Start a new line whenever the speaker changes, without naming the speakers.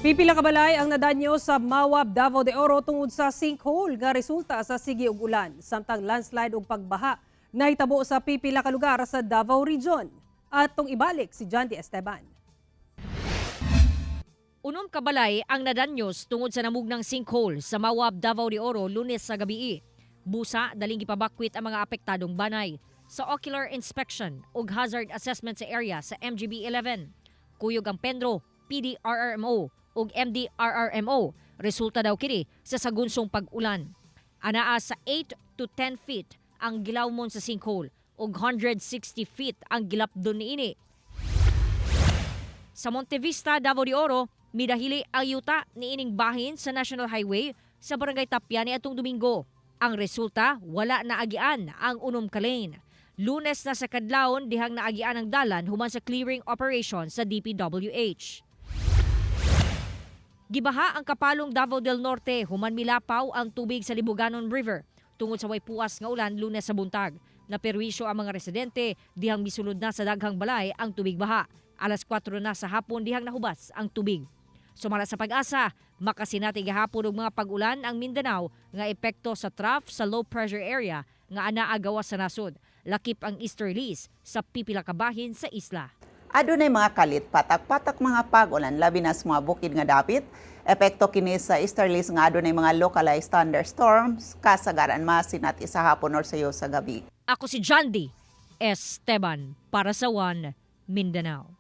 Pipila ka balay ang nadanyo sa Mawab, Davao de Oro tungod sa sinkhole nga resulta sa sige ug ulan, samtang landslide ug pagbaha nahitabo sa pipila ka lugar sa Davao Region. Atong ibalik si John D. Esteban.
6 ka balay ang nadanyos tungod sa namugnang sinkhole sa Mawab, Davao de Oro, Lunes sa gabii. Busa, daling gipabakwit ang mga apektadong banay sa ocular inspection ug hazard assessment sa area sa MGB 11. Kuyog ang Penro, PDRRMO ug MDRRMO. Resulta daw kini sa sagunsong pag-ulan. Anaa sa 8 to 10 feet ang gilawmon sa sinkhole ug 160 feet ang gilapdon niini. Sa Montevista, Davao de Oro, midahili ang yuta niining bahin sa National Highway sa Barangay Tapia niadtong Domingo. Ang resulta, wala na agian ang 6 ka lane. Lunes na sa kadlawon dihang naagian ang dalan human sa clearing operation sa DPWH. Gibaha ang Kapalong, Davao del Norte human milapaw ang tubig sa Libuganon River tungod sa way puas nga ulan Lunes sa buntag. Naperwisyo ang mga residente dihang misulod na sa daghang balay ang tubig baha. Alas 4 na sa hapon dihang nahubas ang tubig. Sumala sa PAGASA, makasinati gahapon og mga pag-ulan ang Mindanao nga epekto sa trough sa low pressure area nga anaa gawas sa nasod. Lakip ang easterlies sa pipila ka bahin sa isla.
Adunay mga kalit patak-patak mga pag-ulan labi na sa mga bukid nga dapit. Epekto kini sa easterlies nga adunay mga localized thunderstorms kasagaran masinati sa hapon or sayo sa gabi.
Ako si John D. Esteban para sa One Mindanao.